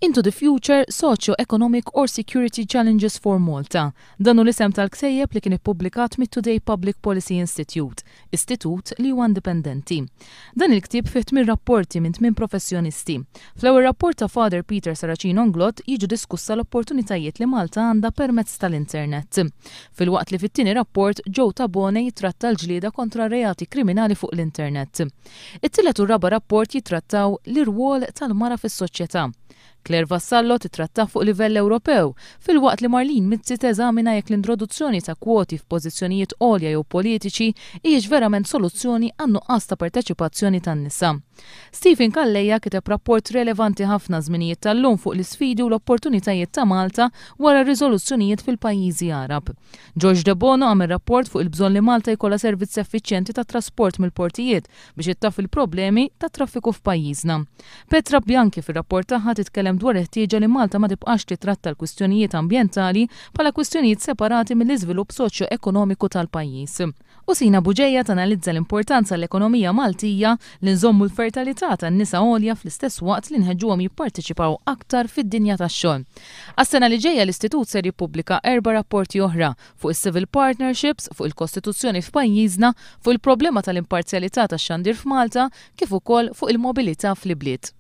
Into the Future, Socio-Economic or Security Challenges for Malta. Dan hu l-isem tal-ktejjeb li kien ippubblikat mit-Today Public Policy Institute, istitut li huwa indipendenti. Dan il-ktieb fih tmien rapporti minn tmien professjonisti. Fl-ewwel rapport ta' Father Peter Saracino Nglott jiġu diskussa l-opportunitajiet li Malta għandha permezz tal-internet. Filwaqt li fit-tieni rapport Joe Tabone jittratta l-ġlieda kontra reati kriminali fuq l-internet. It-tielet u r-raba' rapport jittrattaw l-irwol tal-mara fis-soċjetà. Claire Vassallo tittrattah fuq livell Ewropew, filwaqt li Marlene Mizzi teżamina jekk l-introduzzjoni ta' kwoti f'pożizzjonijiet għolja jew politiċi hijiex verament soluzzjoni għan-nuqqas ta' parteċipazzjoni tan-nisa. Stephen Calleja kiteb rapport relevanti ħafna għaż-żminijiet tal-lum fuq l-isfidi u l-opportunitajiet ta' Malta wara r-riżoluzzjonijiet fil-pajjiżi Għarab. George Debono għamel rapport fuq il-bżonn li Malta jkollha servizz effiċjenti ta' trasport mill-portijiet biex ittaffi l-problemi tat-traffiku f'pajjiżna. Petra Bianchi fir-rapport tagħha titkellem dwar il-ħtieġa li Malta ma tibqax titratta l-kwistjonijiet ambjentali bħala kwistjonijiet separati mill-iżvilupp soċjo-ekonomiku tal-pajjiż. U Sina Bugeja tanalizza l-importanza għall-ekonomija Maltija li nżommu l-fertilità tan-nisa għolja fl-istess waqt li nħeġġuhom jipparteċipaw aktar fid-dinja tax-xogħol. Għas-sena li ġejja l-istitut ser jippubblika erba' rapporti oħra fuq is-civil partnerships, fuq il-Kostituzzjoni f'pajjiżna, fuq il-problema tal-imparzjalità tax-xandir f'Malta, kif ukoll fuq il-mobilità fl-ibliet.